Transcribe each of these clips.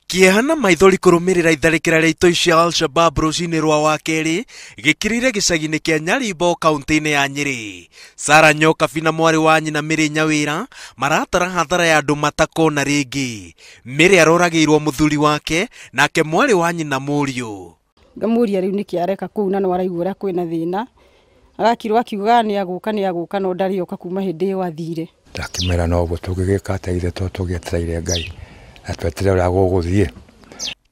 Kĩeha na maithori kũrũmĩrĩra itharĩkĩra rĩa itoi cia Al-Shabab rũcinĩ rwa wakerĩ gĩkĩrĩire gĩcagi-inĩ kĩa Nyarimbo kaunti-inĩ ya Nyĩrĩ. Sarah Nyokabi na mwarĩ wa nyina Mary Nyawĩra maratara hathara ya andũ matakona rĩngĩ. Mary aroragĩirwo mũthuri wake nake mwarĩ wa nyina mũriũ. Ngamũria rĩu nĩkĩ areka kũu na no araigua ũrĩa kwĩna thĩna. Agakirwo akiuga nĩ agũka no ndarĩ oka kuma hĩndĩ ĩyo athire. Ndakĩmera no ũguo tũngĩgĩka atĩa ithe to tũgĩetereire Ngai na tweterere ũrĩa gũgũthiĩ.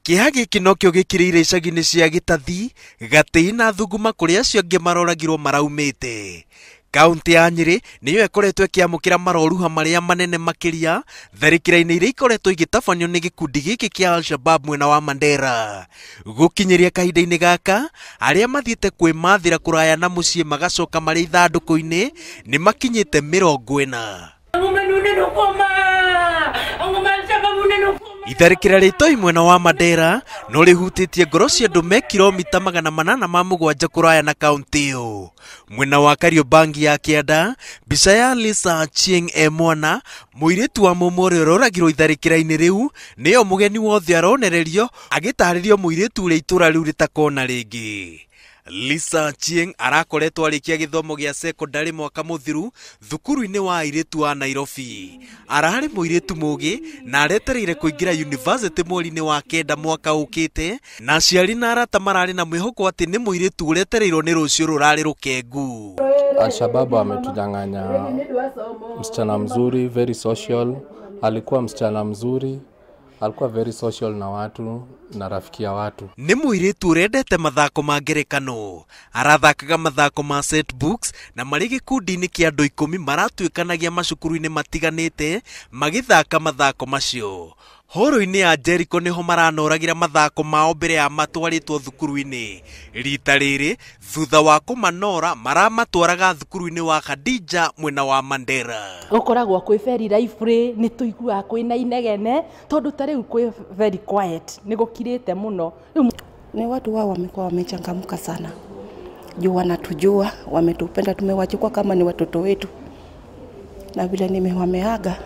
Kĩeha gĩkĩ nokĩo gĩkĩrĩire icagi-inĩ cia Gĩtathi, Gatĩi na Thunguma kũrĩa acio angĩ maroragirwo maraumĩte. Kaunti ya Nyĩrĩ nĩyo ĩkoretwo ĩkĩamũkĩra maroruha marĩa manene makĩria tharĩkĩra-inĩ iria ikoretwo igĩtabanio nĩ gĩkundi gĩkĩ kĩa Al-Shabab mwena wa Mandera. Gũkinyĩria kahinda-inĩ gaka, arĩa mathiĩte kwĩmathĩra kũraya na mũciĩ magacoka marĩ ithandũkũ-inĩ nĩ makinyĩte 40. Itharĩkĩra rĩa itoi mwena wa Mandera no rĩhutĩtie ngoro cia andũ me kilomita 807 kũraya na kaunti ĩyo. Mwena wa Kariobangi ya kĩanda, mbica ya Lisa Achieng e mwana, mũirĩtu wa mũmwe ũrĩa ũroragirwo itharĩkĩra-inĩ rĩu, nĩyo mũgeni wothe aronererio agĩtarĩrio mũirĩtu ũrĩa itũra rĩu rĩtakona rĩngĩ. Lisa Achieng arakoretwo arĩkia gĩthomo gĩa secondary mwaka mũthiru thukuru-inĩ wa airĩtu wa Nairobi. Ararĩ mũirĩtu mũgĩ na aretereire kũingĩra university mweri-inĩ wa 9 mwaka ũkĩte, na aciari na arata mararĩ na mwĩhoko atĩ nĩ mũirĩtu ũretereirwo nĩ rũciũ rũrarĩ rũkengu. Al-Shabaab ametunyang'anya msichana mzuri, very social. Alikuwa msichana mzuri, alikuwa very social na watu na rafiki ya watu. Nĩ mũirĩtu ũrendete mathako ma ngerekano. Arathakaga mathako ma set books na marĩ gĩkundi-inĩ kĩa andũ 10 maratuĩkanagia macukuru-inĩ matiganĩte magĩthaka mathako macio. Horo-inĩ ya Jericho nĩho maranoragĩra mathako mao mbere ya matwarĩtwo thukuru-inĩ. Rita rĩrĩ thutha wa kũmanora maramatwaraga thukuru-inĩ wa Khadija mwena wa Mandera. Gũkoragwo kwĩ very lively, nĩ tũiguaga kwĩna inegene tondũ ta rĩu kwĩ very quiet, nĩ gũkirĩte mũno. Ni watu wao wamekuwa wamechangamka sana. Juu wanatujua, wametupenda, tumewachukua kama ni watoto wetu. Na vile nimewameaga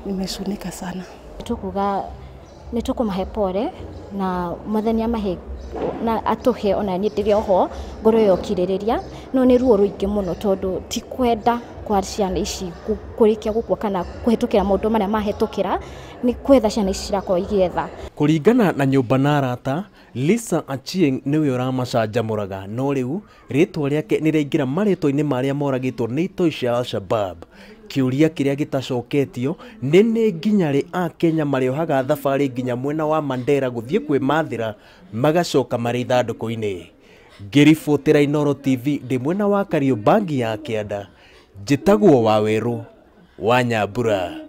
nimesunika sana. Tukuga nitukumahe pore na mwathani amahe na atuhe ona ni ndiri oho ngoro yokirĩrĩria no nĩ ruo rũingĩ mũno tondũ ti kwenda kwa ciana ici kũrĩkia gũkua kana kũhetũkĩra maũndũ marĩa mahetũkĩra nĩ kwetha ciana ici cirakorwo igĩetha. Kũringana na nyũmba na arata, Lisa Achieng nĩwe ũramacanjamũraga no rĩu rĩtwa rĩake nĩ rĩaingĩra marĩtwa-inĩ marĩa moragĩtwo nĩ itoi cia Al-Shabab. Kĩũria kĩrĩa gĩtacoketio nĩ nginya rĩ Akenya marĩohaga thabarĩ nginya mwena wa Mandera gũthiĩ kwĩmathĩra magacoka marĩ ithandũkũ-inĩ. Ngĩribotera Inooro TV ndĩ mwena wa Kariobangi ya kĩanda, njĩtagwo Wawerũ wa Nyambura.